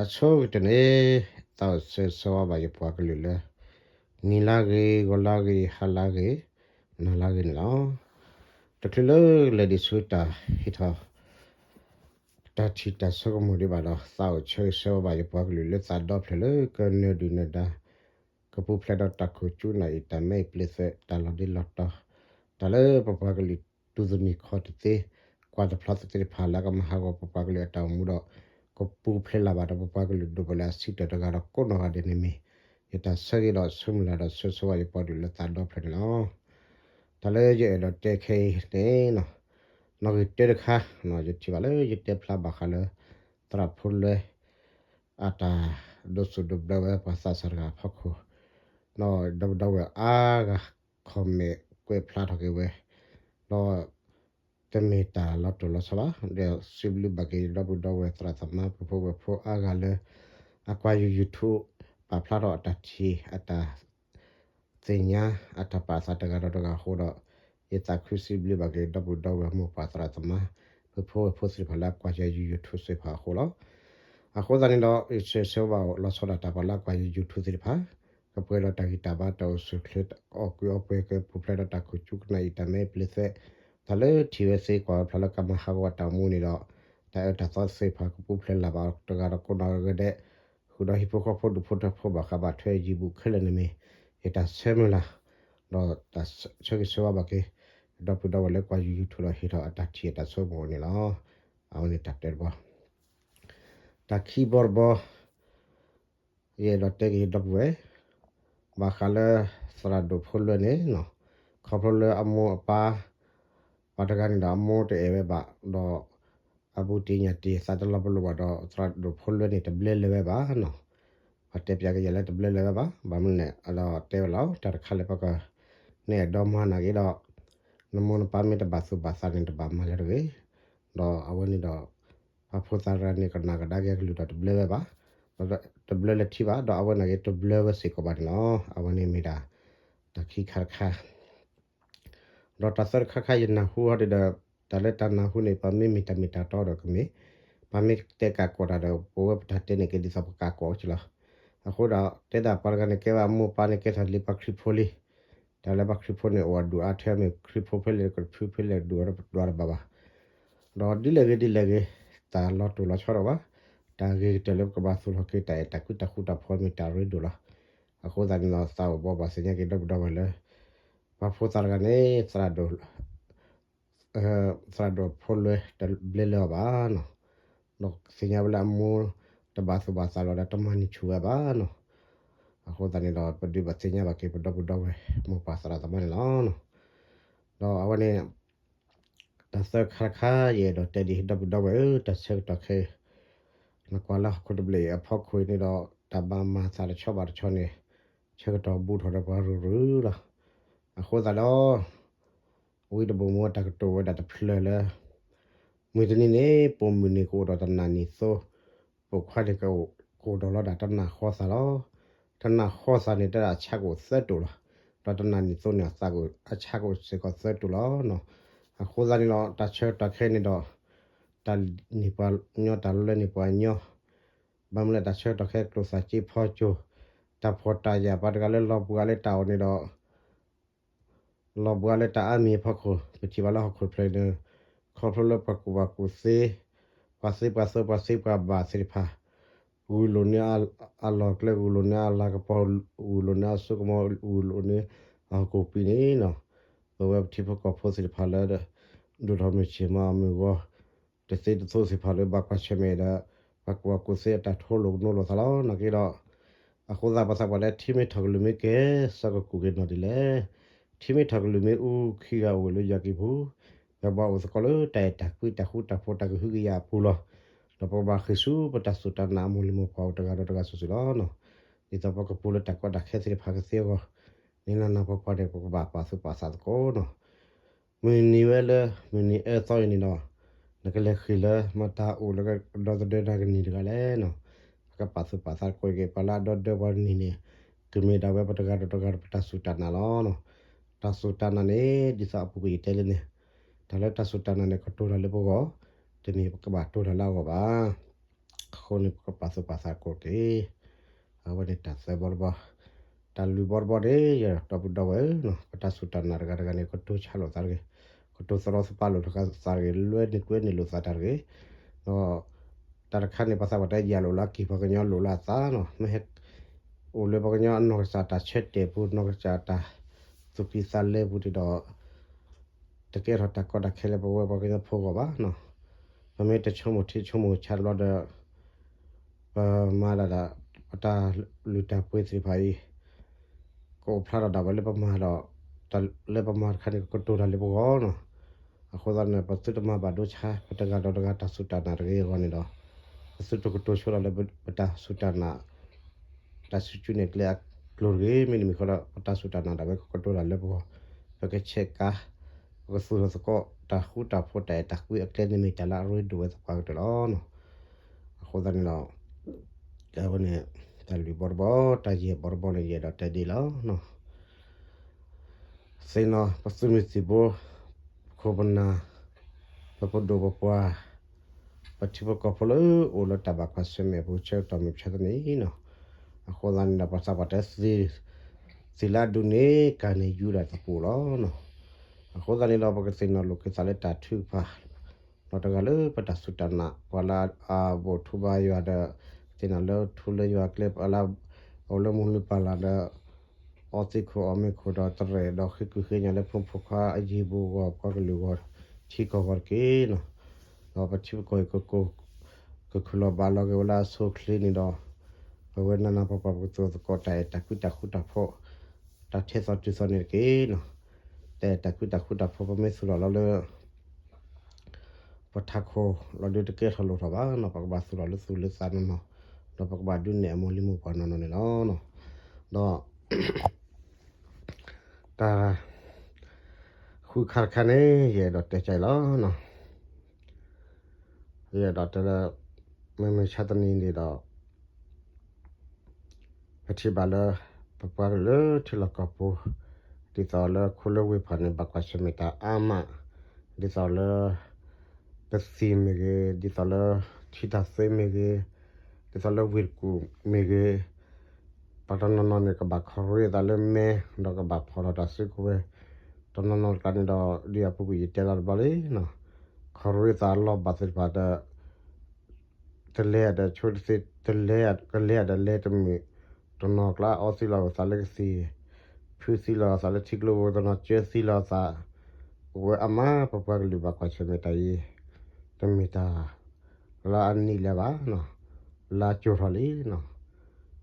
အဆိကတၢၢ်န့ၣ် သးအိၣ်ဆၢဂ့ၤဆၢဝါဘၣ်ယပှၤကလုာ်လၢ နံၤလၢဂ့ၤ, ဂီၤလၢဂ့ၤ, ဟါလၢဂ့ၤ, နၤလၢဂ့ၤန့ၣ်လီၤ. တချုးလၢလဲၤဒံးဆူတၢ်ဟ့ၣ်ထီၣ် တၢ်ထံၣ်တၢ်ဆိကမိၣ်ဒံးဘၣ်ဒီး သးအိၣ်ဆၢဂ့ၤဆၢဝါဘၣ်ယပှၤကလုာ်လၢသးဒီဖျၢၣ်လၢကနၢၤဒုၣ်နၢၤဒါ ကပူၤဖျဲးဒီးတၢ်ခိၣ်ကၠူနၢ်အံၤ တၢ်မဲအံၤပျ့ၤသွဲး တၢ်လီၤဒ့လီၤတီၤ, တၢ်လၢပပှၤကလုာ်တူၢ်သနံၣ်ခီၣ်တသ့ ကွၢ်တဖျါသ့ၣ်တဖၣ်လၢကမၤဟးဂီၤပပှၤကလုာ်အတၢ်အိၣ်မူဒီး ကပူၤဖျဲးလၢၤဘၣ်ဒီးပပှၤကလုာ်ဒိၣ်ပလၢအဆံးတၢၢ်တဂၤဒီးကိးနီၢ်ဂၤဒဲးန့ၣ်မ့ၢ် ယတၢ်ဆၢဂ့ၤဒီးဆၢမုၢ်လၢ်ဒီးဆၢဂ့ၤဆၢဝါယပှၤကလုာ်လၢသးဒီဖျၢၣ်န့ၣ်လီၤ. တၢ်လၢယအဲၣ်ဒိးတဲခဲအံၤန့ၣ် နီၣ်ဂံၢ်တၢတခါ ယထံၣ်ဘၣ်လၢယတဲဖျါဘၣ်ဃးလၢ သရၣ်ဖိလွဲ အတၢ်ဒိးစူၣ်ဒိးဘျၢဝဲပှၤသးစၢ်တဂၤအဖီခိၣ်, ဒီးဒီပုၢ်ဒီဝဲၢ်အါဂၤ comment ကွဲးဖျါထီၣ်က့ၤဝဲ, ဒီး တမ့ၢ်တၢ်လီၤတိၢ်လီၤဆီဘၣ်, ဒီးစံးဘျုးဘၣ်က့ၤ ဒီပုၢ်ဒီဝဲၢ်သရၣ်သမါပုၢ်ဖိဝဲၢ်ဖိအါဂၤလၢ အကွၢ်ယ YouTube ပာ်ဖျါထီၣ်အတၢ်ထံၣ် အတၢ်သ့ၣ်ညါ အတၢ်ပာ်သးတဂၤဒီးတဂၤအဃိဒီး ယသးခုစံးဘျုးဘၣ်က့ၤ ဒီပုၢ်ဒီဝဲၢ်မိၢ်ပၢ်သရၣ်သမါ ပုၢ်ဖိဝဲၢ်ဖိသ့ၣ်တဖၣ်လၢအကွၢ်ယ YouTube သ့ၣ်တဖၣ်အဃိလီၤ. အဃိသတးန့ၣ်ဒီး ယဆၢဂ့ၤဆၢဝါဘၣ်လီၤဆီဒၣ်တၢ်ပှၤလၢအကွၢ်ယ YouTube သ့ၣ်တဖၣ်, ကပှဲၤဒီးတၢ်ဂံၢ်တၢ်ဘါတၢ်အိၣ်ဆူၣ်အိၣ်ချ့ အီၣ်ကူအီပှဲၤ ကပူၤဖျဲးဒီးတၢ်ခိၣ်ကၠူကနၣ်အံၤ တၢ်မဲအံၤပျ့ၤသွဲး, တၢ်လၢထံၣ်ဝဲသ့ကွၢ်ဝဲဖျါလၢကမၤဟးဂီၤတၢ်အိၣ်မူန့ၣ်ဒီး တၢ်အၢတၢ်သီသ့ၣ်တဖၣ်ကပူၤဖျဲးလၢ်ဘၣ်တဂၤဒီးကိးနီၢ်ဂၤဒဲး, ဃုာ်ဒီးဟံၣ်ဖိဃီဖိဒူၣ်ဖိထၢဖိဘၣ်ဃးဘၣ်ထွဲယံၤဘူးခဲလၢာ်န့ၣ်မ့ၢ် ယတၢ်ဆၢမုၢ်လၢ် ဒီးတၢ်ဆၢဂ့ၤဆၢဝါဘၣ်က့ၤ ဒီပုၢ်ဒီဝဲၢ်လၢကွၢ်ယ YouTube ဒီးဟ့ၣ်ထီၣ်အတၢ်ထံၣ်အတၢ်ဆိကမိၣ်န့ၣ်လီၤ. အဝဲန့ၣ်တၢ်တဲတဘီ, တၢ်ခံဘီတဘီ ယအဲၣ်ဒိးတဲက့ၤဒီပုၢ်ဝဲၢ် ဘၣ်ဃးလၢ သရၣ်ဒိၣ်ဖိလွဲန့ၣ်, ခီဖျိလၢအမိၢ်အပၢ် ပှၤတဂၤန့ၣ်ဒီးအမိၢ်တအဲၣ်ဝဲဘၣ်ဒီး အဘူးတံၢ်ညၣ်တံၢ်သးတလီၤပလိာ်ဘၣ်ဒီး သရၣ်ဒိၣ်ဖိလွဲန့ၣ် တဘျၢလၢၤဝဲဘၣ်နီၤ. ပှၤတဲပၠးကယဲၢ်လၢတဘျၢလၢၤဝဲဘၣ်, ဘၣ်မနုၤလဲၣ် အဒီးတဲဝဲလီၤ တၢ်တခါလၢပက နအဲၣ်ဒိးမၤနာ်က့ဒီး နမိၢ်နပၢ်မ့ၢ်တဘၣ်သူၣ်ဘၣ်သးန့ၣ် တဘၣ်မၤလၢၤတဂ့ၤ, ဒီးအဝဲန့ၣ်ဒီး ပှၤဖိသၣ်တဂၤန့ၣ် ကနၣ်ကဒါက့ၤအကလုၢ်ဒီးတဘျၢဝဲဘၣ်, ဒီးတဘျၢလၢၤထံဘၣ်, ဒီးအဝဲနာ်က့တဘျၢဝဲစ့ၢ်ကီးဘၣ်န့ၣ်လီၤ. အဝဲန့ၣ်မ့ၢ်ဒၣ် တၢ်ခံခါတခါ ဒီးတၢ်သၢတခါခါယနၢ်ဟူဟီဒ်ဒီး တၢ်လၢတၢ်နၢ်ဟူန့ၣ် ပမ့ၢ်မ့ၢ်တၢ်မ့ၢ်တၢ်တီဒီးကမ့ၢ်, ပမ့ၢ်တဲကးကီးတၢ်ဒီး ပဝဲပတၢ်တဲန့ၣ်က့ၤဒ်သိးပကးကီးက့ၤလီၤ. အဃိဒီး တဲဒၣ်ပှၤတဂၤန့ၣ် ကဲဝဲအမိၢ်ပၢ်န့ၣ် ကဲထီၣ်လံပှၤခရံာ်ဖိလံ, တၢ်လၢပှၤခရံာ်ဖိန့ၣ် အိၣ်အဒူၣ်အါထဲမ့ၢ် ခရံာ်ဖိဖဲလဲၣ် ကဖုဖဲလဲၣ်ဒူၣ်အါတပှၤဘၣ် ဒီးဒ်လဲၣ်ဂ့ၤဒ်လဲၣ်ဂ့ၤ တၢ်လီၤတိၢ်လီၤဆီတအိၣ်ဘၣ်, တၢ်ဂ့ၤကတၢၢ်လၢပကဘၣ်သူၣ်ထီၣ်က့ၤတၢ်အဲၣ်တၢ်ကွံတၢ်ဃူတၢ်ဖိးမ့ၢ်တၢ်ရ့ဒိၣ်လီၤ. အဃိသတးန့ၣ်ဒီး သးအိၣ်ဘိးဘၣ်သ့ၣ်ညါက့ၤဒီပုၢ်ဒီဝဲၢ်လၢ ပှၤဖိသၣ်တဂၤန့ၣ် သရၣ်ဒိၣ် သရၣ်ဒိၣ်ဖိလွဲတဘျၢလၢၤအီၤဘၣ်နီၤ, ဒီးသ့ၣ်ညါဝဲလၢအမိၢ် တဘၣ်သူၣ်ဘၣ်သးလီၤဒီးတမၤန့ၢ်ဆူၣ်ဝဲဘၣ်နီၤ. အဃိသတးန့ၣ်ဒီး ပဒုးဘၣ်သ့ၣ်ညါဘၣ်က့ၤပဒီပုၢ်ဒီဝဲၢ်မိၢ်ပၢ်သရၣ်သမါန့ၣ်လီၤ. ဒီးအဝဲန့ၣ် တၢ်သၢခါတခါ ယအဲၣ်ဒိးတဲဒ်အံၤ ဒီပုၢ်ဒီဝဲၢ်ဧၢ, တၢ်ဆၢကတီၢ်ခဲအံၤ နကွၢ်လၢဟီၣ်ခိၣ်တဘ့ၣ်အံၤအဖီခိၣ်အံၤန့ၣ်ဒီး တၢ်ဘၣ်မၤသးတဆီဘၣ်တဆီန့ၣ် ဆၢကတီၢ်ဘူးထီၣ်ဒီးပှၤရုၢ်ရုၢ်လီၤ. အဃိသတးဒီး ဝံတဘိၣ်မူအတၢ်ကတိၤဝဲဒၣ်တဖျၢၣ်လၢ မုၢ်တနံၤန့ၣ် ပိာ်မုၣ်န့ၣ်ကအိၣ်ဒီးတနၢ်နံၣ်သိ, ပိာ်ခွါန့ၣ် ကအိၣ်ဒီးလီၤဒၣ်တနၢ်ဃီသးလီၤ. တနၢ်ဃီသးန့ၣ် တဲဒၣ်အဆါကအိၣ်သၢတိာ်လီၤ. ဒီးတနၢ်နံၣ်သိန့ၣ် အသးကအိၣ်အဆါကအိၣ်စ့ၢ်ကီးသၢတိာ်လီၤ. အဃိသတးန့ၣ်ဒီး တၢ်ဆၢကတီၢ်ခဲအံၤန့ၣ်ဒီး တၢ်န့ၢ်ပှၤညီ တၢ်လွဲန့ၢ်ပှၤညီ ဘၣ်မနုၤလဲၣ် တၢ်ဆၢကတီၢ်ခဲအံၤ ကျိၣ်စၢ်က့ဖီကၠိၤ တၢ်ဖှီၣ်တၢ်ယာ်ပှၤတဂၤလၢလီၤဘှါလၢတၢ်အိၣ်န့ၣ်ဒီး လီၤဘှါလၢတၢ်အါမံၤအဖီခိၣ် ပထံၣ်ဘၣ်လၢဟီၣ်ခိၣ်တဖျၢၣ်န့ၣ် ခီဖျိလၢပှၤကူၣ်ဘၣ်ကူၣ်သ့ ပှၤသ့ပှၤသိပှၤသ့ပှၤဘၣ်သ့ၣ်တဖၣ် ဂုာ်လိာ်န့ၢ်အလီၢ်ကျဲ ဂုာ်လိာ်န့ၢ်အလၤကပီၤ ဂုာ်လိာ်န့ၢ်အစိကမီၤ ဂုာ်လိာ်န့ၢ်အဟီၣ်ခိၣ်ပံၤန့ၣ်နီၤ ပဝဲပထံဖိကီၢ်ဖိသ့ၣ်တဖၣ်လၢ ဒိၣ်ထီၣ်မုၢ်ဆ့ၣ်မၤအီၣ်မုၢ်ဂီၤ တသ့တသိးသ့ၣ်တဖၣ်လၢဘၣ်ကွၢ်ဆၢၣ်မဲာ်ဒီး ပှၤကူၣ်ဘၣ်ကူၣ်သ့အတၢ်ထိလိာ်ကနိလိာ်သးလီၤ. နာ်က့ဒီး အဃိသတးပှၤသးပှၢ်တဲ ထံမ့ၢ်ထီၣ်ကလုၢ်မ့ၢ်ကဲ စီၤကကူၣ်က့ၤနီၢ်ဒ်လဲၣ်. ထံမ့ၢ်ထီၣ်ကလုၢ်မ့ၢ်အူ ခံဂၤအိၣ်ဝဲလၢယွၤကံၢ်ပူၤ ပဘၣ်အိၣ်သကိးလၢတၢ်အဲၣ်တၢ်ကွံတၢ်ဃူတၢ်ဖိးတၢ်ကဟုကယာ်အပူၤလီၤ. ဒီးပကဘၣ်ဃ့ၢ်ဆူပတၢ်စူၢ်တၢ်နာ်အမိၢ်လံၤမိၢ်ပှၢ်အိၣ်တဂၤဒီးတဂၤစုာ်စုာ်လီၤ. ဒ်သိးပကပူၤလၢတၢ်ကီတၢ်ခဲသ့ၣ်တဖၣ်ကသ့အဂီၢ် နံၤနၤနၤပှၤပှၢ်န့ၣ် ပကဘၣ်ပာ်သူၣ်ပာ်သးသကိးနီၤ မုၢ်နံၤဝဲလၢ မုၢ်နံၤအၢသီအံၤန့ၣ်ဒီး နကလဲၤဃ့ၢ်လၢမတၤအိၣ်လၢကဒီသဒၢနၤကနံၤတဂၤလဲၣ်နီၤ. ပကပာ်သူၣ်ပာ်သးသကိးက့ၤ ပှၤလၢအဒီသဒၢပှၤတနံၤန့ၣ် ကမ့ၢ်ဒၣ်ဝဲပတဂၤဒီးတဂၤဒီးပတၢ်စူၢ်တၢ်နာ်လီၤ. တၢ်စူၢ်တၢ်နာ်န့ၣ် ဒ်သိးအပူၤကွံာ်ယတဲလၢန့ၣ် တၢ်လၢတၢ်စူၢ်တၢ်နာ်န့ၣ် ကတိၤတၢ်လၢပဂီၢ် တမ့ၢ်ပကဘၣ်တိၤတၢ်လၢအဂီၢ်ဘၣ်. အဃိန့ၣ် ပကပာ်သူၣ်ပာ်သးကိးက့ၤ အဝဲန့ၣ်တၢ်သၢဘီတဘီ, တၢ်လွံၢ်ဘီတဘီန့ၣ် ယဒီပုၢ်ဒီဝဲၢ်ဧၢ, ပတၢ်စူၢ်တၢ်နာ်တဂၤတဂၤန့ၣ် ကတိၤဆါလိာ်သးတဂ့ၤ, ကတိၤသရီသပၢလိာ်သးတဂ့ၤ, လွဲန့ၢ်ကွဲန့ၢ်လိာ်သးတၢ်တဂ့ၤ, ဒီး တၢ်တခါန့ၣ် ပှၤသးပှၢ်တဲယၤလိာ်လၢအက့ၤ ပှၤကညီလိာ်လၢအသးနီၤ, မ့ၢ်ဟဲအိၣ်လၢပှၤကညီအနီၢ်ကစၢ်တၢ်ဆၢတဲာ်ပူၤ နီၢ်ကစၢ်တၢ်သူၣ်ကံၢ်သးလဲပူၤန့ၣ်ဒီး တကဲထီၣ်တၢ်ကီတၢ်ခဲလၢပဝဲပှၤကညီဖိအဂီၢ်ဘၣ်နီၤ, ပမ့ၢ်တဆိကမိၣ်ထံဆိကမိၣ်ဆးတဘျီဒီး ပမၤဒၣ်ဒၣ် ပတၢ်လုၢ်တၢ်ပှ့ၤသ့ၣ်တဖၣ်အံၤ ကအိၣ်ဖျါထီၣ်ဒၣ်ဝဲလၢပမၤဒီး လၢပမၤတခါန့ၣ် ကကတိၤတၢ်လၢပဂီၢ်နီၤ, အဃိသတးန့ၣ် ပသုတမၤဘၣ်ဒိဆါ ပတဂၤဒီးတဂၤတၢ်စူၢ်တၢ်နာ်တဂ့ၤအဂီၢ်န့ၣ်ဒီး ပသုတကတိၤဆိဒီးလၢပတၢ်စူၢ်တၢ်နာ် တၢ်စူၢ်က့ၤနာ်ကျဲအကျိၤတဂ့ၤ, မ့တမ့ၢ်ဃီဒီး ပတၢ်စူၢ်တၢ်နာ်ဒၣ်ဝဲကကတိၤတၢ်လၢပဂီၢ်, ပကဆဲးကါ, ပကသူၣ်ထီၣ်သကိး တၢ်ဃူတၢ်ဖိးတၢ်အဲၣ်တၢ်ကွံအကျဲန့ၣ်မ့ၢ်တၢ်လၢအရ့ဒိၣ်ဝဲသပှၢ်ကတၢၢ်လီၤ. အဃိသတးန့ၣ်ဒီး အဝဲန့ၣ် တၢ်လွံၢ်ဘီတဘီ တၢ်ယဲၢ်ဘီတဘီန့ၣ် ယအဲၣ်ဒိးတဲဒ်လီၤ. သ့ၣ်နီၣ် ပသုးမုၢ်သံၣ်ဘိ ပခိၣ်ပနၢ် ပပဒိၣ်ပပှၢ် ပထံဖိကီၢ်ဖိလၢအိၣ်လၢတၢ်ဘၣ်ကွၢ်ဆၢၣ်မဲာ်အပူၤ ဆၢကတီၢ်မုၢ်မဆါတနံၤအံၤနီၤ, အဃိသတးန့ၣ်ဒီး ပှၤသးပှၢ်တဲ သံၣ်လၢအဒိၣ်န့ၣ် ကၢ်န့ၣ်ယူဒၣ်တပူၤလီၤ. အဃိသတးန့ၣ်ဒီး ပကသ့ၣ်နီၣ်လိာ်က့ၤသးလၢတၢ်ထုကဖၣ် ဒီးတဂၤလၢပတၢ်စူၢ်တၢ်နာ် ပှၤလၢအဘိၣ်ထူဘါယွၤဒီး သ့ၣ်နီၣ်လၢထူလၢယွၤအကျဲ ပှၤလၢအအိၣ်လၢမူလၢပၢ်လၢ်ဒီး အီသံးခိၣ်အီၣ်မ့ၤခိၣ်ဒီးတရဲၣ်ဒီးဃ့ကုၢ်ဃ့ညၣ်လၢဖိမုၣ်ဖိခွါအယံၤပူၤအဂီၢ် ပှၤကလုာ်အဂီၢ် ထံကီၢ်အဂီၢ်တက့ၢ်နီၤ, ဒီးပထံပကီၢ်အံၤ ကခုၣ်လီၤဘၣ်လီၤက့ၤဝဲလၢအဆိအချ့န့ၣ်ဒီး ပဝဲနးနးပှၤပှၤပကသူၣ်ထီၣ်သကိးတၢ်အဲၣ်တၢ်ကွံ တၢ်ဃူတၢ်ဖိး တၢ်ထဲသိးတုၤသိးန့ၣ်တက့ၢ်နီၤ, တၢ်အဲၣ်တၢ်ကွံတၢ်ဃူတၢ်ဖိး ပမ့ၢ်သူၣ်ထီၣ်လီၤလၢ ပထးခိၣ်လီၤဒုးတကဲထီၣ်လိၣ်ထီၣ်ဘၣ်နီၤ, ပကဘၣ်သူၣ်ထီၣ်လၢသူၣ်လၢသးနီၢ်နီၢ်, ဒီးပကဘၣ်ဒုးနဲၣ်အမိၢ်လံမိၢ်ပှၢ်နီၢ်နီၢ်န့ၣ်လီၤ. ဒီး တၢ် ဃုခါတခါန့ၣ် ယအဲၣ်ဒိးတဲကၢအံၤလီၤ. ယအဲၣ်ဒိးတဲလၢ မုၢ်မဆါတနံၤန့ၣ်ဒီး ပထံၣ်ဘၣ်လၢ ပပှၤကလုာ်လၢထံလီၢ်ကီၢ်ပူၤ ဒ်သိးလၢခိလၢဝ့ၢ်ဖးန့ၣ် ဘၣ်ကွၢ်ဆၢၣ်မဲာ်တၢ်အါမး, ဒ်သိးလၢ ပသံၣ်မ့ၢ်ဂ့ၤ, ဒ်သိးလၢ ထံတၢ်သ့မ့ၢ်ဂ့ၤ, ဒ်သိးလၢဝ့ၢ်တကူၣ်မ့ၢ်ဂ့ၤ, ပှၤတနီၤနီၤန့ၣ် ကဘၣ်ခီၣ်ရ့သးလၢမဲ ဒီးကဘၣ်ဖီၣ်ထီၣ်တၢ်စုကဝဲၤ, တနီၤနီၤတကျါန့ၣ်ဒီး ဒ်အပူၤကွံာ်ယတဲလီၤတဘျီလံနီၤ, ခီၣ်ရ့သးလီၢ်ဘၣ်သ့ၣ်တဖၣ်ဒီး တလဲၤဒီးဆိတသ့, တလဲၤ, ကလဲၤဒီးလဲၤတမုာ်, တနီၤကျါအီသံးလီၤအသးလၢကသံၣ်, ဖုသံးလီၤအသးလၢထံကျိပူၤ, တနီၤကၢသံးလီၤအသး, ပဝဲအါမး ပပှၤကလုာ်ဘၣ်ကွၢ်ဆၢၣ်မဲာ်တၢ်အံၤ, တမ့ၢ်တၢ် လၢအနံၣ်လၢၤဘၣ်, လၢအကၠိၤထီၣ်လံနီၤ.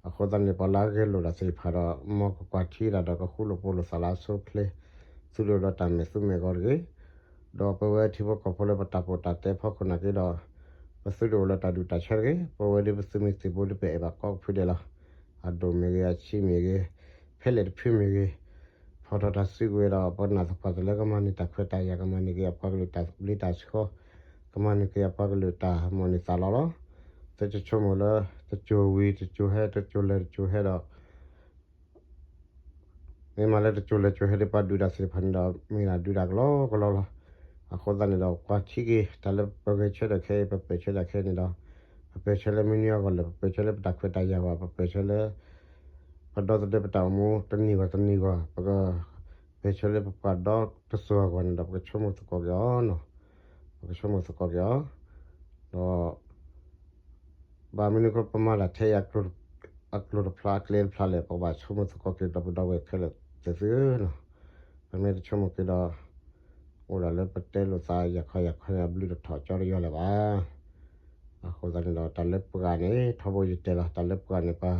အဃိသတးန့ၣ် ပှၤလၢအဂဲၤလိာ်တၢ်သ့ၣ်တဖၣ်ဒီး မ်ကကွၢ်ထံတၢ်ဒီးကဃူလိာ်ဖိးလိာ်သးလၢအဆိအချ့, သုးဒိၣ်ဒီးတၢ်မဲာ်သူမဲာ်ဂီၤတဂ့ၤ. ဒီးပဝဲထံဖိကီၢ်ဖိလၢပတၢ်ပီးတၢ်တဲဖီခိၣ်နာ်က့ဒီး ပသုတအိၣ်လၢတၢ်ဒူၣ်တၢ်ဆၢတဂ့ၤ. ပဝဲဒၣ်ပသုးမုၢ်သံၣ်ဘိဒၣ်ပအဲၣ်ဘၣ်ကိးဖုဒဲးလီၤ. အဒိၣ်မ့ၢ်ဂ့ၤ အဆံးမ့ၢ်ဂ့ၤ, ဖဲလဲၣ်တဖုမ့ၢ်ဂ့ၤ, ဖီၣ်ထီၣ်တၢ်စုကဝဲၤဒီး ပနာ်သပှၢ်တၢၢ်လၢကမၤန့ၢ်တၢ်ခွဲးတၢ်ယာ်, ကမၤန့ၢ်က့ၤအပှၤကလုာ်တၢ်ဘျ့တၢ်ဆှီ, ကမၤန့ၢ်က့ၤအပှၤကလုာ်တၢ်မိၣ်န့ၢ်သးလီလီၤ. သုတဆိကမိၣ်လၢ တစိၤဝံၤတစိၤဟဲ, တစိၤလဲၤတစိၤဟဲဒီး မ့ၢ်မၤလၢတစိၤလဲၤစိၤဟဲဒ်ပှၤဒုးတၢ်သ့ၣ်တဖၣ်န့ၣ်ဒီး မ့ၢ်ဒၣ်ဒုးတၢ်ကလီကလီလီၤ. အဃိသတးန့ၣ်ဒီး ကွၢ်ထံက့ၤ တၢ်လၢပဂဲၤဆၢထၢၣ်ခဲအံၤ ပပၢၢ်ဆၢတၢ်ခဲအံၤန့ၣ်ဒီး ပပၢၢ်ဆၢလၢမနုၤအဂီၢ်လဲၣ်, ပပၢၢ်ဆၢလၢပတၢ်ခွဲးတၢ်ယာ်ဘၣ်, ပပၢၢ်ဆၢလၢ ပဒီသဒၢပတၢ်အိၣ်မူတနံၤဂီၢ်တနံၤဂီၢ်, ပကပၢၢ်ဆၢလၢပပှၤဒီတစိၤအဂီၢ်န့ၣ်ဒီး ပကဆိကမိၣ်သကိးက့ၤအီၤ, ပကဆိကမိၣ်သကိးက့ၤအီၤ, ဒီး ဘၣ်မနုၤအဃိ ပမၤတၢ်ထဲအံၤ အကျိၤတဖျါ အကျဲတဖျါလဲၣ်, ပကဘၣ်ဆိကမိၣ်သကိးက့ၤ ဒီပုၢ်ဒီဝဲၢ်ခဲလၢာ်သ့ၣ်သုဧၢ, ပမ့ၢ်တဆိကမိၣ်က့ၤဒီး အိၣ်ဒၣ်လၢပတဲလိာ်သး ယၤခီယၤခီန့ၣ် အဘျုးတထီၣ်ကၠီတယီၢ်လၢၤဘၣ်. အဃိသတးန့ၣ်ဒီး တၢ်လၢပှၤန့ၣ် ထီဘိယတဲလီၤ, တၢ်လၢပှၤန့ၣ် ပှၤ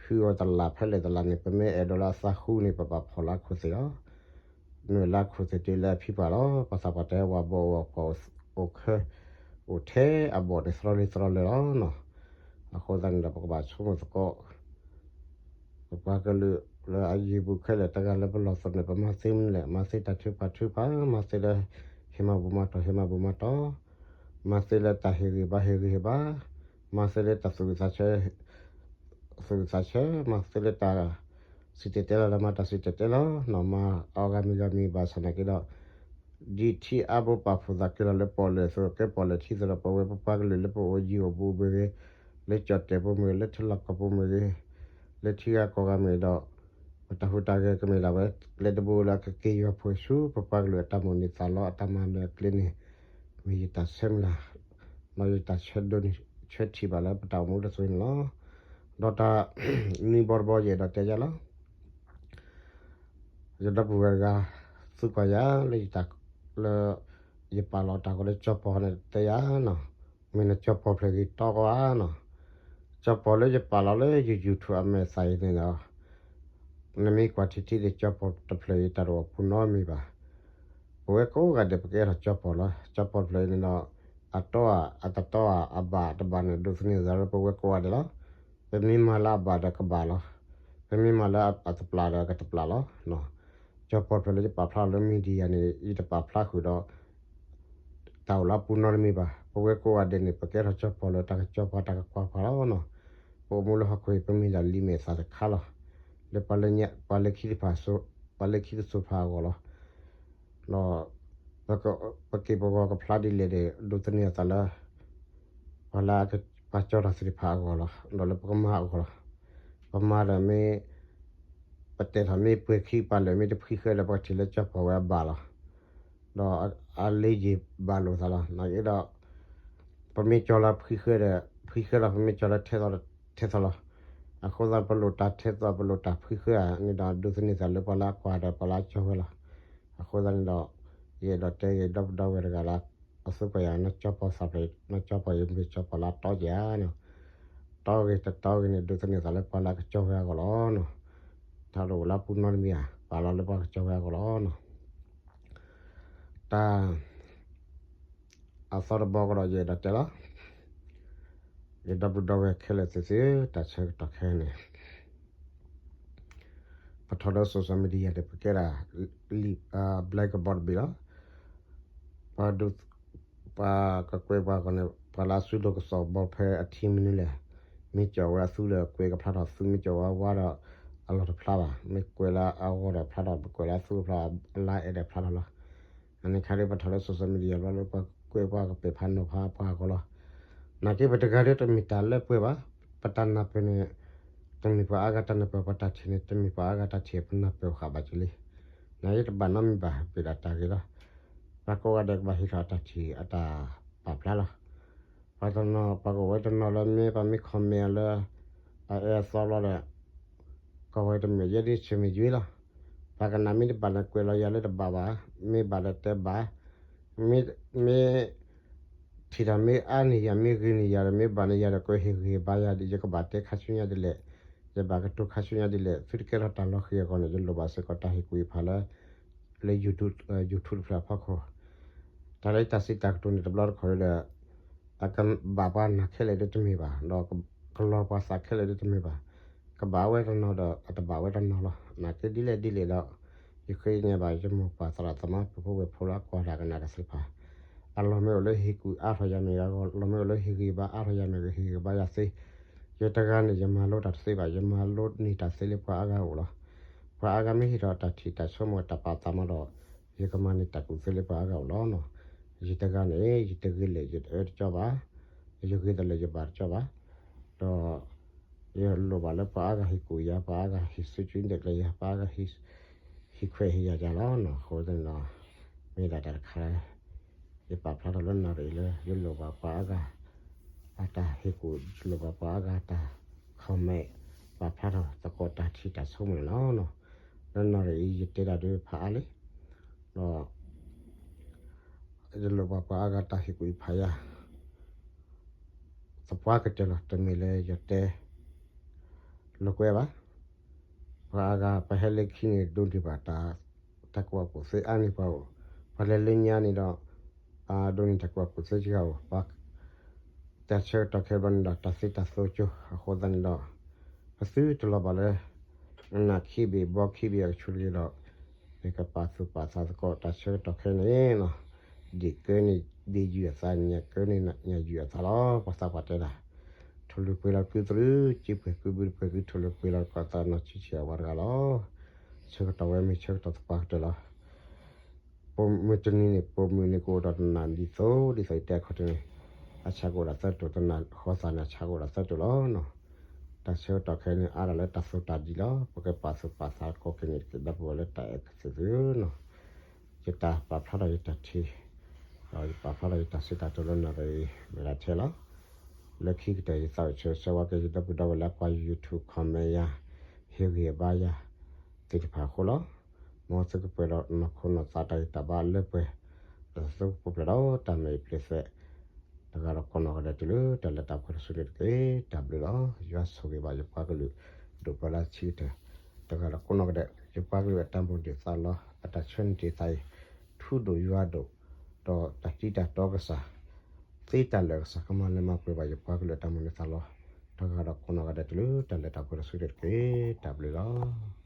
ဟုအီၤတလးဖဲလဲၣ်တလးန့ၣ် ပမ့ၢ်အဲၣ်ဒိးလၢအသးဃူန့ၣ် ပဘၣ်ဖီၣ်လၢအခိၣ်သ့ၣ်လီၤ. နုာ်လၢအခိၣ်သ့ၣ်တုၤလၢအဖံပှၢ်လီၤ. ပှၤသးပှၢ်တဲဝဲ ဘီအိၣ်အကွီၢ်အိၣ်ခဲ အိၣ်ထဲအဘီၣ်န့ၣ် သရီလံသရီလၢာ်လီၤ. အဃိသတးန့ၣ်ဒီး ပကဘၣ်ဆိကမိၣ်သကိး ပပှၤကလုာ်လၢအယံၤပူၤခဲလၢာ် တဂၤလၢပလီၢ်သးန့ၣ် ပမၤသ့မနုၤလဲၣ်, မၤသ့တၢ်ထုကဖၣ်ထုကဖၣ်, မၤသ့လၢ ဟ့ၣ်မၤဘူၣ်မၤတီၢ် ဟ့ၣ်မၤဘူၣ်မၤတီၢ်, မၤသ့လၢတၢ်ဟ့ၣ်ဂံၢ်ဘါ ဟ့ၣ်ဂံၢ်ဟ့ၣ်ဘါ, မၤသ့လၢတၢ်သူၣ်ဝံၣ်သးဆၢ သူၣ်ဝံၣ်သးဆၢ, မၤသ့လၢတၢ် စံၣ်တဲၤတဲလီၤလၢမၤတၢ်စံၣ်တဲၤတဲလီၤ, နီၢ်မၤအီၤဂၤမံၤဂၤမံၤဘၣ်ဆၣ်နာ်က့ဒီး ဒ်ထံအါဘိပာ်ဖှိၣ်သးက့ၤလီၤလၢပီၣ်လဲၣ်အသိး ကဲပီၣ်လဲၣ်ထံအသိးဒီး ပဝဲပပှၤကလုာ်လၢပအိၣ်ယံၤအိၣ်ဘူးမ့ၢ်ဂ့ၤ, လၢကၠီၣ်တဲာ်ပူၤမ့ၢ်ဂ့ၤ, လၢထံလီၢ်ကီၢ်ပူၤမ့ၢ်ဂ့ၤ, လၢထံဂၤကီၢ်ဂၤမ့ၢ်ဒီး, ပတၢ်ဟူးတၢ်ဂဲၤကမ့ၢ်ဒၣ်ဝဲ ကျဲတဘိလၢအကက့ၤယွၤဖှိၣ်ဆူ ပပှၤကလုာ်အတၢ်မိၣ်န့ၢ်သးလီအတၢ်မၤနၢၤအကျဲန့ၣ်, မ့ၢ်ယတၢ်ဆၢမုၢ်လၢ်, ဒီးယတၢ်ဆၢဒိးန့ၢ်ဆၢထံၣ်ဘၣ်လၢပတၢ်အိၣ်မူတစိၤန့ၣ်လီၤ. ဒီးတၢ်နွံဘီတဘီယအဲၣ်ဒိးတဲယၤလီၤ. ယဒီပုၢ်ဝဲၢ်တဂၤ သံကွၢ်ယၤလၢယတၢ်, လၢယပာ်လီၤတၢ်ဂီၤလၢကၠီပီၤန့ၣ်တဲယၤနီၤ, မ့ၢ်နကၠီပီၤဖျၢၣ်ဂ့ၤတီကီဧါနီၤ, ကၠီပီၤလၢယပာ်လီၤလၢယ YouTube အမဲာ်သၣ်အံၤန့ၣ်ဒီး, နမ့ၢ်ကွၢ်ထံထံဒီး ကၠီပီၤတဖျၢၣ်အံၤတၢ်တအိၣ်ပူၤနီတမံၤဘၣ်. ပဝဲကိးဂၤဒဲးပကဲထီၣ်ကၠီပီၤလီၤ. ကၠီပီၤတဖျၢၣ်အံၤန့ၣ်ဒီး, အတီဧါ, အတတီဧါ, အဘၣ်တဘၣ်န့ၣ် ဒိးသန့ၤသးလၢပဝဲကိးဂၤဒဲးလီၤ. ပမ့ၢ်မၤလၢအဘၣ်ဒီးကဘၣ်လီၤ. ပမ့ၢ်မၤလၢအတပျၢ်ဒီးကတပျၢ်လီၤ. ကၠီပီၤတဖျၢၣ်လၢယပာ်ဖျါလီၤလၢ media န့ၣ် ယတပာ်ဖျါဃုာ်ဒီး တၢ်အိၣ်လၢအပူၤနီတမံၤဘၣ်. ပဝဲကိးဂၤဒဲးန့ၣ် ပကဲထီၣ်ကၠီပီၤလၢတၢ်ကစီၤပၤတၢ်ကကွၢ်ပှၤလီၤနီၤ. ပအိၣ်မူလၢဟီၣ်ခိၣ်အံၤ ပမ့ၢ်ဒၣ်လံာ်မဲာ်သၣ်တခါလီၤ. လၢပှၤလၢညါ, ပှၤလၢခံတဖၣ်, ပှၤလၢခံတစိၤတဖၣ်အဂီၢ်လီၤ. ဒီး, ပက့ၢ်ပဂီၤကဖျါဒ်လဲၣ်ဒီး ဒိးသန့ၤအသးလၢ ပှၤလၢအကပာ်ကၠီတၢ်သ့ၣ်တဖၣ်အဂီၢ်လီၤ. ဒီးလၢပကမၤအဂီၢ်လီၤ. ပမၤဒီးမ့ၢ်, ပတဲထီၣ်မ့ၢ်ပှဲၤခံပာ်လၢာ် မ့ၢ်တဖှံဃဲဒီး ပကထံၣ်လၢကၠီပီၤဝဲအဘၣ်လီၤ. ဒီးအလ့ယ့ၢ်ဘၣ်လိာ်သးလီၤ. နာ်က့ဒီး ပမ့ၢ်ကၠီလၢဖှံဃဲဒီး, ဖှံဃဲလီၤ, ပမ့ၢ်ကၠီလၢထဲသိး, ထဲသိးလီၤ. အဃိသတး ပလိၣ်တၢ်ထဲသိး ပလိၣ်တၢ်ဖှံဃဲဧါန့ၣ်ဒီး ဒိးသန့ၤသးလၢပှၤလၢအကွၢ်ဒီးပှၤလၢအကၠီဝဲလီၤ. အဃိသတးန့ၣ်ဒီး ယအဲၣ်ဒိးတဲဂ့ၤ ဒီပုၢ်ဒီဝဲၢ်တဂၤလၢ အသံကွၢ်ယၤ နကၠီပီၤသးဖျၢၣ်, နကၠီပီၤအံၤမ့ၢ်ကၠီပီၤလၢအတီဧါနီၤ. တီဂ့ၤတတီဂ့ၤန့ၣ် ဒိးသန့ၤသးလၢပှၤလၢအကၠီဝဲအဂီၢ်လီၤနီၤ. တၢ်တအိၣ်လၢအပူၤနီတမံၤဧါ, ပာ်လီၤလၢပှၤကၠီဝဲအဂီၢ်လီၤနီၤ. တၢ် အသီတဘီကဒီး ယအဲၣ်ဒိးတဲလီၤ. ယဒီပုၢ်ဒီဝဲၢ်ခဲလၢာ်သ့ၣ်ဧၢ, တၢ်ဆၢကတီၢ်ခဲအံၤန့ၣ် ပထီၣ်လၢ social media န့ၣ် ပကဲဒၣ် black box တဘ့ၣ်လီၤ. ပှၤဒုး, ပှၤကကွဲးပှၤအဂီၢ်န့ၣ် ပှၤလၢအစုဒိၣ်ကစီၣ်ဘီဖဲအထံမနုၤလဲၣ်. မ့ၢ်ကၠီဝဲအသူလၢကွဲးကဖျါထီၣ်, သုမ့ၢ်ကၠီဝဲအဝါဒီး အလီၢ်တဖျါဘၣ်. မ့ၢ်ကွဲးလၢအဂီၢ်ဒီးဖျါထီၣ်, မ့ၢ်ကွဲးလၢအသူဖျါ, အလါအဲၣ်ဒီးဖျါထီၣ်လီၤ. အန့ၣ်ခါဒီး ပထီၣ်လၢ social media ဘျီလၢပှၤကွဲးပှၤကပဲာ်ဖးနီၤဖးပှၤအဂီၢ်လီၤ. နာ်က့ ပတဂၤဒီးတမ့ၢ်တၢ်လၢပှဲၤဘၣ်. ပတၢ်နၢ်ပၢၢ်န့ၣ် တမ့ၢ်ပှၤအါဂၤတၢ်နၢ်ပၢၢ်, ပတၢ်ထံၣ်န့ၣ် တမ့ၢ်ပှၤအါဂၤတၢ်ထံၣ်, ပနၢ်ပၢၢ်ဃာ်ဘၣ်က့ၤလံ. နာ်က့ တဘၣ်နီတမံၤဘၣ်, ပ့ၤဒၣ်တၢ်ဂ့ၤလီၤ. ပှၤကိးဂၤဒဲးကဘၣ်ဟ့ၣ်ထီၣ်အတၢ်ထံၣ်အတၢ်ပာ်ဖျါလီၤ. ပှၤတနီၤ, ပှၤကအိၣ်ဝဲတနီၤလၢ မ့ၢ်ပှၤမ့ၢ် comment လၢ အအၢအသီဘျီဒီး ကီၢ်ဝဲတမ့ၢ်ယဲဒ်ဆၢမ့ၢ်ယွ့လီၤ. ပှၤကနၣ်မ့ၢ်တဘၣ်န့ၣ် ကွဲးလီၤယၤလၢတဘၣ်ဘၣ်, မ့ၢ်ဘၣ်ဒီးတဲဘၣ်, မ့ၢ်, မ့ၢ်ထံၣ်တၢ်မ့ၢ်အါန့ၢ်ယၤ, မ့ၢ်ဂ့ၤန့ၢ်ယၤဒီး မ့ၢ်ဘၣ်န့ၢ်ယၤဒီး ကွဲးဟ့ၣ်ဂံၢ်ဟ့ၣ်ဘါယၤဒီး ယကဘၣ်တဲခါဆူညါဒ်လဲၣ်, ယဘၣ်ကတိၤခါဆူညါဒ်လဲၣ်, သုတကဲထီၣ်တၢ်လီၤဃံၤအဂီၢ်န့ၣ် ယလိၣ်ဘၣ်စ့ၢ်ကီးတၢ်ဟ့ၣ်ကူၣ်ဟ့ၣ်ဖးလၢ လၢ YouTube, YouTube တဖျၢၣ်အဖီခိၣ်, တၢ်လၢယတၢ်စံးတၢ်ကတိၤန့ၣ် တဘျီတခီၣ်ဒီး အကဘၣ်ပှၤနၢ်ခဲလၢာ်ဒ်တမ့ၢ်ဘၣ်, ဒီးကလီၤပှၤသးခဲလၢာ်ဒ်တမ့ၢ်ဘၣ်, ကဘၣ်ဝဲတနီၤဒီး အတဘၣ်ဝဲတနီၤလီၤ. နာ်က့ဒ်လဲၣ်ဒ်လဲၣ်ဒီး ယဃ့ကညးဘၣ် ယမိၢ်ပၢ်သရၣ်သမါ ပုၢ်ဖိဝဲၢ်ဖိလၢအကွၢ်တၢ်ကနၣ်တၢ်သ့ၣ်တဖၣ်, အလီၢ်မ့ၢ်အိၣ်လၢဟ့ၣ်ကူၣ်အါထီၣ်ယၤမ့ၢ်ဂ့ၤ, လီၢ်မ့ၢ်အိၣ်လၢဟ့ၣ်ဂံၢ်ဘါအါထီၣ်ယၤမ့ၢ်ဂ့ၤ, ဟ့ၣ်ဂံၢ်ဘါယၤသ့. ယတဂၤန့ၣ် ယမၤလိတၢ်တသ့ဘၣ်, ယမၤလိန့ၢ်တၢ်သ့လၢပှၤအါဂၤအအိၣ်လီၤ. ပှၤအါဂၤမ့ၢ်ဟ့ၣ်ထီၣ်တၢ်ထံၣ်တၢ်ဆိကမိၣ်တၢ်ပာ်သးမးဒီး ယကမၤန့ၢ်တၢ်ကူၣ်သ့လၢပှၤအါဂၤအအိၣ်လီၤ. ယတဂၤန့ၣ် ယတဂ့ၤလဲၣ် ယတအၢတကၠီဘၣ်, ယဂ့ၤတလဲၣ် ယဘၣ်တကၠီဘၣ်, ဒီး ယလိၣ်ဘၣ်လၢပှၤအါဂၤဟ့ၣ်ကူၣ်ယၤ, ပှၤအါဂၤဟ့ၣ်ဆူၣ်ကၠူၣ်ဒဲးကျဲယၤ, ပှၤအါဂၤဟ့ၣ်ခွဲးဟ့ၣ်ယာ်ယၤလီၤ. အဃိသတးန့ၣ်ဒီး မ့ၢ်ဒၣ်တၢ်တခါ ယပာ်ဖျါထီၣ်လၢနၣ်ရံၣ်လၢ ယလိၣ်ဘၣ်ပှၤအါဂၤ အတၢ်ဟ့ၣ်ကူၣ်, ယလိၣ်ဘၣ်ပှၤအါဂၤတၢ် comment ပာ်ဖျါထီၣ်သကိးတၢ်ထံၣ်တၢ်ဆိကမိၣ်န့ၣ်လီၤ. လၢနၣ်ရံၣ်အံၤ ယတဲတၢ်ဒုးဖးအါလံ, ဒီး ယလိၣ်ဘၣ်ပှၤအါဂၤတၢ်ဟ့ၣ်ကူၣ်ဟ့ၣ်ဖးယၤ သပှၢ်ကတၢၢ်လီၤ. တမ့ၢ်လၢယတဲ လိာ်ကွဲဘၣ်. ပှၤအါဂၤ ပှၤဟဲလၢခံန့ၣ် ဒိးန့ၢ်ဘၣ်တၢ်, တၢ်ကူၣ်ဘၣ်ကူၣ်သ့အါန့ၢ်ပှၤအိၣ်, ပှၤလဲၤလၢညါန့ၣ်ဒီး ဒိးန့ၢ်တၢ်ကူၣ်ဘၣ်ကူၣ်သ့စှၤအိၣ်, ပှၤ တၢ်ဆၢကတီၢ်ခဲဘျီန့ၣ်ဒီး တၢ်သ့တၢ်သိကၠိ, အဃိသတးန့ၣ်ဒီး ပသုတလီၤဘၣ်လၢ နးခံဘ့ၣ်ဘီခံဘ့ၣ်အကဆူးတဂ့ၤဒီး ယကပာ်သူၣ်ပာ်သးသကိးတၢ်ဆၢကတီၢ်ခဲအံၤန့ၣ်လီၤ. ဒ့ၣ်ကၢန့ၣ်ဒ့ၣ်ယုၢ်အသး, ညၣ်ကၢန့ၣ်ညၣ်ယုၢ်အသးလီၤ. ပှၤသးပှၢ်တဲဒၣ်, ထိၣ်လွံၢ်ပှ့ၤလီၤကုသရူး, က့ပှဲၤကုဘုတပှဲၤကု, ထိၣ်လွံၢ်ပှ့ၤလီၤကီၢ်သးနီၢ်ဆံးဆံးအဝဲတဂၤလီၤ. ဆၢကတီၢ်ဝဲမ့ၢ်ဆၢကတီၢ်သပှၢ်ကတၢၢ်လီၤ. ပိာ်မုၣ်တနံၤန့ၣ် ပိာ်မုၣ်န့ၣ်ကအိၣ်ဒီးတနၢ်ဒ်သိး ဒ်သိးယတဲအခီၣ်ထံးန့ၣ်, အဆၣ်ကအိၣ်ဒၣ်သၢတိၢ်, တနၢ်ဃီသးန့ၣ် အဆၣ်ကအိၣ်ဒၣ်သၢတိၢ်လီၤနီၤ. တၢ်ဆၢကတီၢ်ခဲအံၤန့ၣ် အါဒၣ်လၢတၢ်သိၣ်တၢ်ဒ်လီၤ. ပကပာ်သူၣ်ပာ်သးကိးက့ၤန့ၣ်တက့ၢ်, ဒီပုၢ်ဝဲၢ်လၢတၢ်အဲၣ်ကသ့ၣ်သုနီၤ, ယတၢ်ပာ်ဖျါထီၣ်ယတၢ်ထံၣ်, ဒီးယပာ်ဖျါထီၣ်ယတၢ်စံးတၢ်ကတိၤလၢနၣ်ရံၣ်အံၤ မ့ၢ်ဒၣ်ထဲလီၤ. လၢခံကတၢၢ် ယသးအိၣ်ဆၢဂ့ၤဆၢဝါက့ၤ ယဒီပုၢ်ဒီဝဲၢ်လၢအကွၢ် YouTube comment ယၤ, ဟ့ၣ်ဂံၢ်ဟ့ၣ်ဘါယၤသ့ၣ်တဖၣ်အဃိလီၤ. မ်သုကပှဲၤဒီးနီၢ်ခိနီၢ်သး တၢ်ဂံၢ်တၢ်ဘါလၢပှဲၤ, ဒီးသုကပူၤဖျဲးဒီးတၢ်မဲာ်ပျံၤသဲး, တဂၤဒီးကိးနီၢ်ဂၤဒဲး တုၤလၢတၢ်လဲၤတၢ်ပှဲၤတစုန့ၣ်တက့ၢ်. တၢ်ဘျုးလီၤ. ယွၤဆိၣ်ဂ့ၤဘၣ်ယပှၤကလုာ် ဒိၣ်ပှၤလၢအဆံးကတၢၢ်, တဂၤဒီးကိးနီၢ်ဂၤဒဲး, ယပှၤကလုာ်အတၢ်မိၣ်န့ၢ်သးလီ, အတၢ်ဆၢန့ၢ်တ့ၢ်သးအံၤ, ထူဒိၣ်ယွၤဒိၣ်, ဒီးတၢ်တံတၢ်တီကစၢ်, သ့တၢ်လၢာ်ကစၢ် ကမၤလၢမၤပှဲၤဘၣ်ယပှၤကလုာ်အတၢ်မိၣ်န့ၢ်သးလီ, တဂၤဒီးကိးနီၢ်ဂၤဒဲး တုၤလၢတၢ်လဲၤတၢ်ပှဲၤတစုန့ၣ်တက့ၢ်. တၢ်ဘျုးလီၤ.